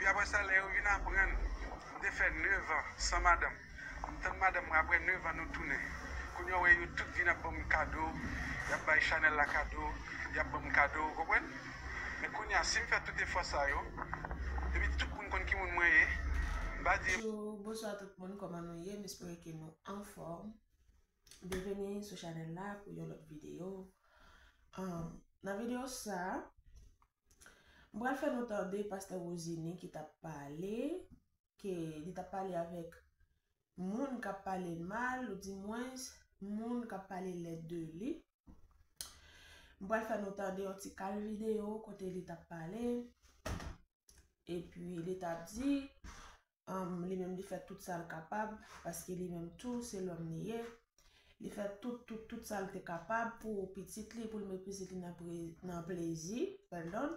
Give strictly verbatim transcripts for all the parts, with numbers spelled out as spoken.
Apre sa, lè yo vin aprann, m te fè nèf an san madanm. M tann madanm mwen, apre nèf an nou tounen. Kounye a, w wè yo tout vin ap ban m kado, y ap bay Chanel la kado, y ap ban m kado, ou konprann? Men kounye a, si m fè tout efò sa yo, epi tout moun konn ki moun mwen ye, m pa di. Bonjou, bonswa tout moun, kòman nou ye? M espere ke nou anfòm. Byenveni sou chanèl la pou yon lòt videyo. Ahn, nan videyo sa, m pral fè nou tande pastè Rosiny ki t ap pale, ke li t ap pale avèk moun k ap pale l mal, oudimwens, moun k ap pale lèd de li. M pral fè nou tande yon ti kal videyo kote li t ap pale. Epi li t ap di, um, li menm li fè tout sa l kapab, paske li menm tou se lòm li ye. Li fè tout, tout, tout sa l te kapab pou pitit li, pou l met pitit li nan pre-, nan plezi, pardon,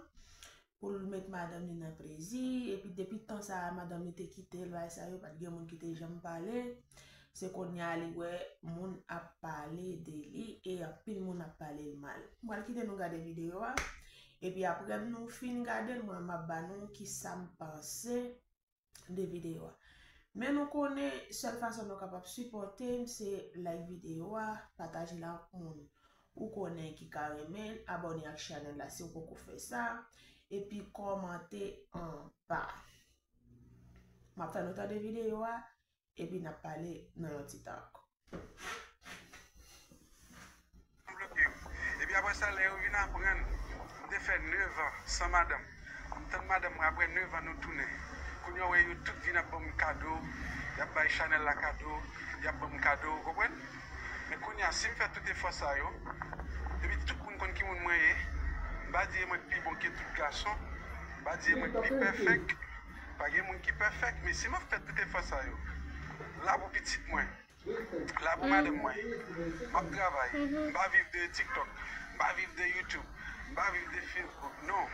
pou l met madanm li nan plezi, epi depi tan sa a, madanm li te kite l, bagay sa yo, pa t gen moun ki te janm pale. Se kounye a li wè moun ap pale de li, e anpil moun ap pale l mal. M pral kite nou gade videyo a, epi apre nou fin gade l, mwen m ap ba nou kisa m panse de videyo a. Men nou konnen, sèl fason nou kapab sipòte m, se like videyo a, pataje l ak moun ou konnen ki ka renmen l, abòne ak chanèl la si w poko fè sa, epi kòmante anba. M ap fè nou tande videyo a, epi n ap pale nan yon ti tan ankò. Epi apre sa, lè yo vin aprann, m te fè nèf an san madanm. M tann madanm mwen, apre nèf an nou tounen. Kounye a, w wè yo tout vin ap ban m kado, y ap bay Chanel la kado, y ap ban m kado, ou konprann? Men kounye a, si m fè tout efò sa yo, epi tout moun konn ki moun mwen ye, m pa di e mwen k pi bon ke tout gason, m pa di e mwen k pi pèfèk, pa gen moun ki pèfèk, men si m ap fè tout efò sa yo, la pou pitit mwen, la pou madanm mwen, m ap travay, m pa viv de TikTok, m pa viv de YouTube, m pa viv de Facebook, non.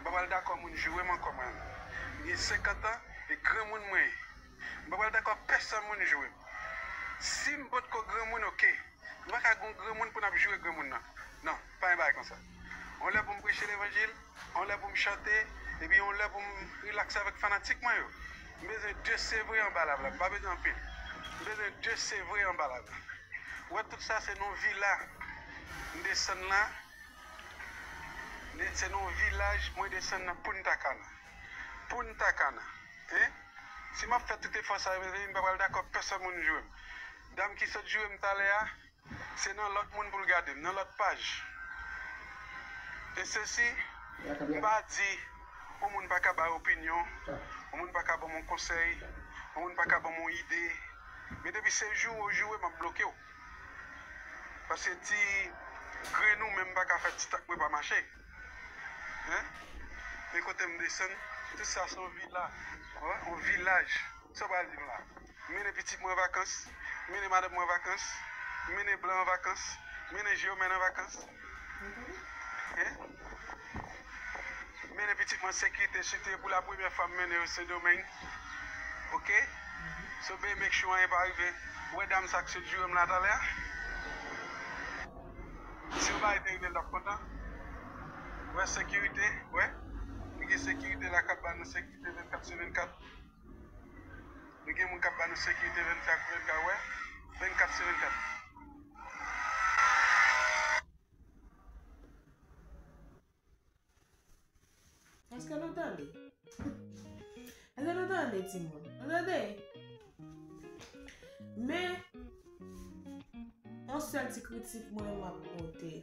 M pa pral dakò moun joure m ankò mwen. M gen senkant an, e granmoun mwen ye. M pa pral dakò pèsonn moun joure m. Si m potko granmoun, oke. Nou pa ka gon granmoun pou n ap joure granmoun nan. Non, pa gen bagay konsa. On lè pou m preche levanjil, on lè pou m chante, epi on lè pou m rilaks avèk fanatik mwen yo. M bezwen de sevre anba lab la, m pa bezwen anpil. M bezwen de sevre anba lab la. Ou wè tout sa se nan vila. M desann la, se nan vilaj mwen desann nan Punta Cana. Punta Cana. Hein? Si m ap fè tout efò sa yo, mezanmi, m pa pral dakò pèsonn moun joure m. Dam ki sot joure m talè a, se nan lòt moun pou l gade m, nan lòt paj. E sesi, m pa di yon moun pa ka bay opinyon, yon moun pa ka ban m yon konsèy, yon moun pa ka ban m yon ide. Men depi se joure w joure, m ap bloke w. Paske ti grenn ou menm pa ka fè ti tank mwen pa mache. Hein? Men kote m desann, tout sa se yon vila. Wè, yon vilaj. Sa w pral di m la? M mennen pitit mwen an vakans, m mennen madanm mwen an vakans, m mennen blan an vakans, m mennen jewomèn an vakans. Hein? M mennen pitit mwen sekirite, sirtou e pou la premyè fwa m mennen yo Sendomeng. Oke? So, ben, make sure anyen pa rive. Ou wè dam sa k sot joure m la talè a? Si yon bagay te rive l t ap kontan. Ou wè sekirite, ou wè? Nou gen sekirite la k ap ba nou sekirite vennkat sou vennkat. Nou gen moun k ap ba nou sekirite vennkat sou vennkat, ou wè? Vennkat sou vennkat. Èske nou tande? Èske nou tande, timoun? Nou tande? Men, yon sèl ti kritik mwen m ap pote.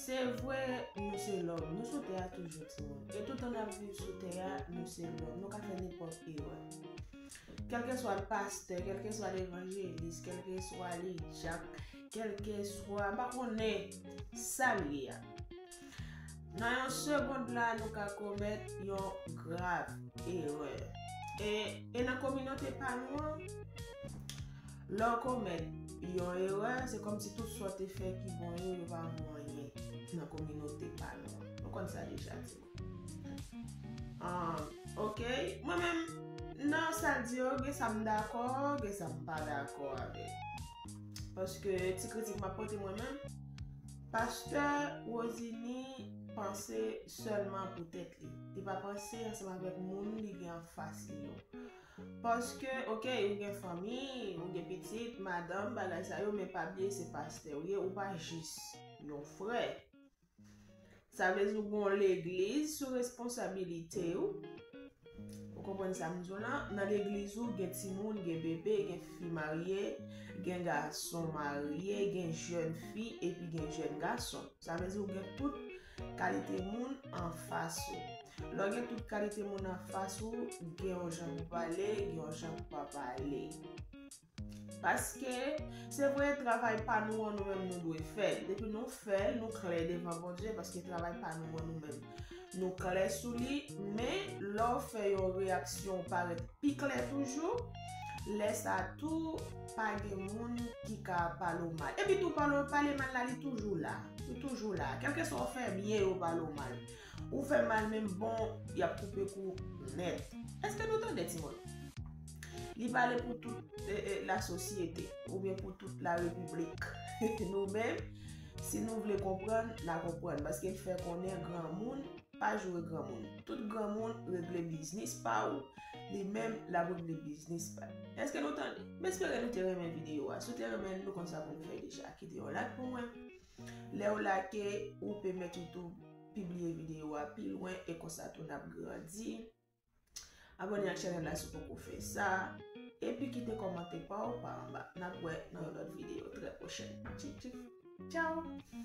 Se vre, nou se lòm. Nou sou tè a toujou, timoun. E toutan n ap viv sou tè a, nou se lòm. Nou ka fè nenpòt erè. Kèlkeswa l pastè, kèlkeswa l evanjelis, kèlkeswa li dyak, kèlkeswa, m pa konnen sa l ye a. Nan yon segond la, nou ka komèt yon grav erè. E, e nan kominote pa nou an, lè w komèt yon erè, se kòmsi tout sa w te fè ki bon yo, yo pa vo anyen nan kominote pa nou an. Nou konn sa deja, timoun. Ah, ok. Mwen menm, nan sa l di yo, gen sa m dakò, gen sa m pa dakò avèk. Paske ti kritik m ap pote mwen menm, pastè Rosiny p panse sèlman pou tèt li. Li pa panse ansanm avèk moun li gen anfas li yo. Paske, oke, ou gen fanmi, ou gen pitit, madanm, bagay sa yo, men pa bliye se pastè ou ye, ou pa jis yon frè. Sa vle di ou gen yon legliz sou responsabilite w. Ou konprann sa m di w lan? Nan legliz ou gen timoun, gen bebe, gen fi marye, gen gason marye, gen jèn fi epi gen jèn gason. Sa vle di ou gen tout kalite moun anfas ou. Lè w gen tout kalite moun anfas ou, gen yon jan pou pale, gen yon jan pou pa pale. Paske, se vre, travay pa nou an nou menm nou dwe fè l. Depi nou fè l, nou klè devan Bondye, paske travay pa nou an nou menm nou klè sou li. Men, lè w fè yon reyaksyon parèt pi klè toujou, lè sa tou, pa gen moun ki ka pale w mal. Epi tou, pale, pale mal la, li toujou la. Li toujou la. Kèlkeswa w fè byen, yo pale w mal. Ou fè mal menm, bon, y ap koupe kou nèt. Èske nou tande, timoun? Li pale pou tout e, e, lasosyete, oubyen pou tout larepiblik. Nou menm, si nou vle konprann, n a konprann, paske l fè konnen granmoun pa joure granmoun. Tout granmoun regle biznis pa w, li menm l ap regle biznis pa l. Èske nou tande? M espere nou te renmen videyo a. Si w te renmen l, nou konn sa pou nou fè deja. Kite yon like pou mwen. Lè w like, ou pèmèt YouTube pibliye videyo a pi lwen e konsa tou n ap grandi. Abòne ak chanèl la si w poko fè sa. Epi kite kòmantè pa w pa anba. N ap wè nan yon lòt videyo trè pwochèn. Tchik tchik. Tchao!